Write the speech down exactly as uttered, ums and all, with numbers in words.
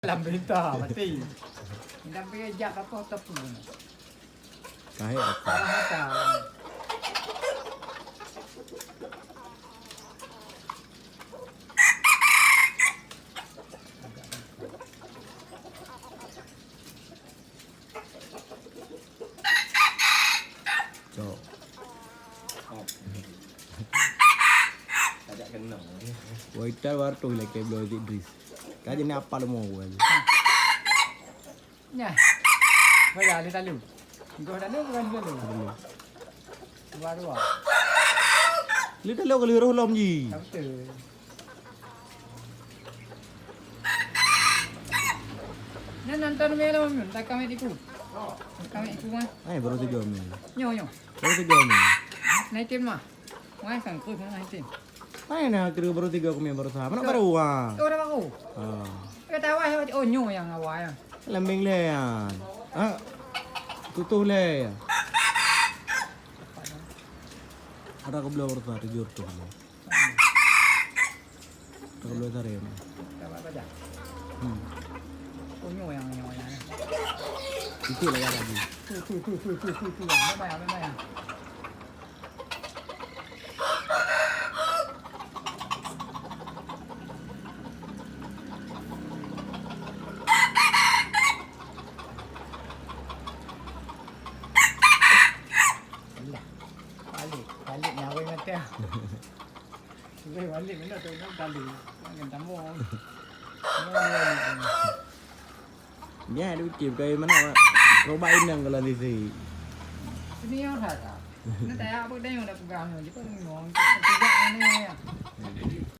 Lam berita mati. Dak payah jak apa-apa tepu. Kahek apa? Salah makan. Cok. Tajak kena. Waital wartu lagi belum Idris. Kaji ni apa lemu gua. Nyan. Baya, lé talu. Goh talu bukan talu. Dua-dua. Lé talu kali roh lom ji. Tak betul. Nyan nonton mé lom, tak kami tipu. Tak kami tipu mah. Eh, baru tiga mé. Nyo, nyo. Baru tiga mé. Naikin mah. Wah, sangkut mah naikin. Hai na kira baru tiga kami baru sah. Mana baru ah? Tu dah baru. Ah. Kata awai, oh nyo yang awai. Lambing lé ya. Ah. Tutuh lé ya. Ada kebelah baru sah tujuh tu. Ada kebelah sare. Hmm. Oh nyo yang nyo yang. Itu lah lagi. Tu tu tu tu tu tu tu. Memang memang. Alah. Balik, balik nyawai mata. Balik mana tu nak balik. Makan tambah. Biar ada ucap kau mana. Coba inang kalau di sini. Ini yang hak. Nanti apa dia yang dah pegang ni. Dia pun ngomong. Tidak aneh ya.